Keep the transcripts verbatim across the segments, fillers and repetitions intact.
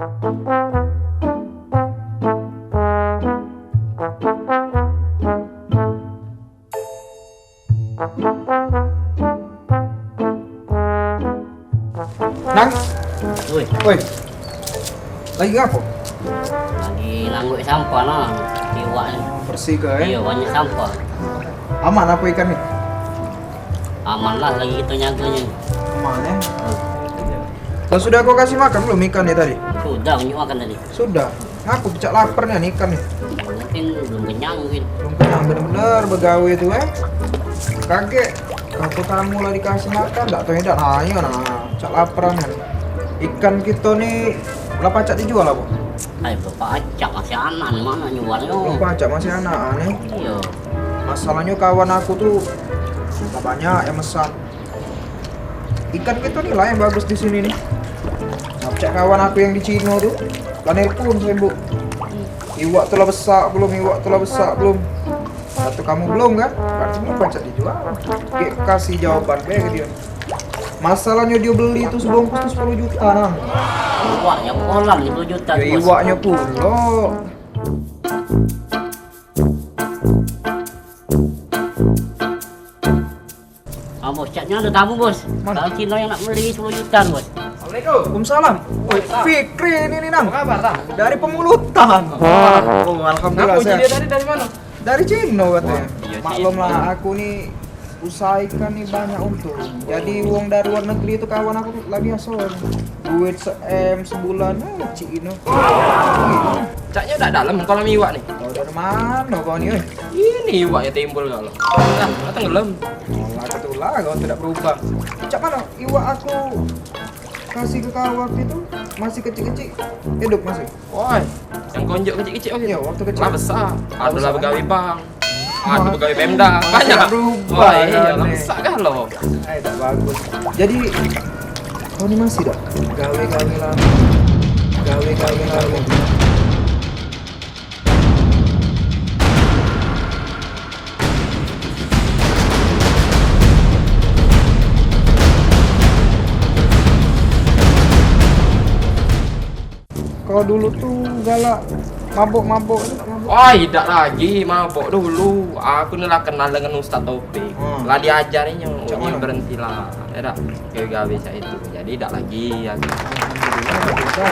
Nang? Woi. Woi. Lagi ngapo? Lagi nangguk sampah nah. Iwak ni. Bersih ke, eh? Iyo, banyak sampah. Aman apo ikan ni? Aman lah, lagi kito nyagonyo. Aman, eh? Lah, sudah kau kasih makan belum ikan ni tadi? Sudah, unjuk makan tadi. Sudah. Ngapo pecak lapar nian ikan ni? Mungkin belum kenyang mungkin. Belum kenyang, bener-bener begawe tu, eh. Kagek. Aku tamu lah dikasih makan, dak tau dak nanya nah. Pecak lapar nian. Ikan kito ni lah pacak dijual apo? Ai, belum pacak, masih anak ni, mano nyualnyo? Belum pacak, masih anak ni. Iyo. Masalahnyo kawan aku tu lah banyak yang mesan. Ikan kito ni lah yang bagus di sini ni. Nah, pecak kawan aku yang di Cino tu, lah nelpon sembok. Iwak tu lah besak belum, iwak tu lah besak belum. Kato kamu belum kan? Berarti belum pacak dijual. Gek kasih jawaban be ke dio. Masalahnyo dio beli tu sebungkus tu sepuluh juta, Nang. Iwaknyo pulo lah limo juta. Yo, bos. Iwaknyo pulo. Ah, bos, caknyo ado tamu, bos. Mano? Kawan Cino yang nak beli sepuluh juta, bos. Assalamualaikum. Waalaikumsalam. Woi, Fikri ini nih, Nang. Apo kabar, Nang? Dari Pemulutan. Wah. Oh, alhamdulillah. Ngapo sehat. Dia tadi dari mano? Dari Cino katonyo. Wah, iyo, Maklum Cino. Lah, aku ni usaha ikan ni banyak untung. Jadi wong dari luar negeri tu kawan aku tu lah biaso. Duit se-M sebulan, eh, Cino. Caknyo dak dalam kolam iwak ni. Kau dari mano kau ni, oi? Ini iwaknyo timbul kau. Lah, kau tenggelam. Alah, itulah kau tu dak berubah. Cak mano iwak aku kasih ke kau waktu itu masih kecik-kecik? Hidup masih? Woi, yang konjok kecik-kecik waktu itu? Iyo, waktu kecik. Lah besak. Ado lah begawe bank. Ado begawe Pemda. Banyak. Berubah. Oh, iyo, lah besak kah lo? Eh, dak bagus. Jadi, kau ni masih dak? Gawe-gawe lamo. Gawe-gawe lamo. Kau dulu tu galak mabok-mabok tu, mabok. Oh, idak lagi mabok dulu. Aku ni lah kenal dengan Ustaz Taufik. Hmm. Lah diajarinyo, berhentilah. Ya dak? Gawe-gawe cak itu. Jadi dak lagi aku. Alhamdulillah, dak dosa.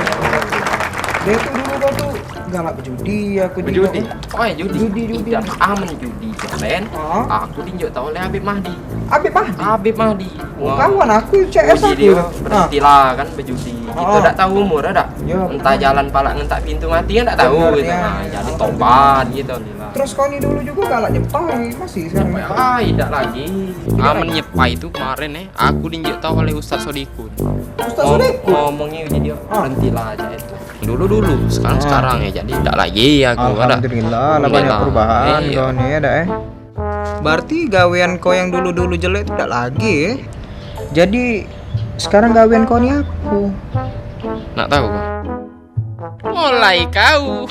Dia tu dulu kau tu galak bejudi, aku jingok. Bejudi? Oh, ya, judi. Judi, judi. Idak, amen judi, Len. Aku dinjuk tau oleh Habib Mahdi. Habib Mahdi? Habib Mahdi. Oh, kawan aku, C S aku. Berhentilah kan bejudi. Kito dak tau umur, dak? Entah jalan palak ngentak pintu mati kan dak tau gitu. Nah, jadi tobat gitu, alhamdulillah. Terus kau ni dulu juga galak nyepai, masih sekarang nyepai? Ah, idak lagi. Amen nyepai tu kemaren, eh, aku dinjuk tau oleh Ustaz Sodikun. Ustaz Sodikun? Ngomongnyo jadi berhentilah aja itu. Dulu-dulu, sekarang-sekarang ya, jadi dak lagi aku. Alhamdulillah, lah banyak perubahan kau ni ya, dak, eh? Berarti gawean kau yang dulu-dulu jelek tu dak lagi, eh? Jadi sekarang gawean kau ni apo? Nak tau kau? Mulai kau.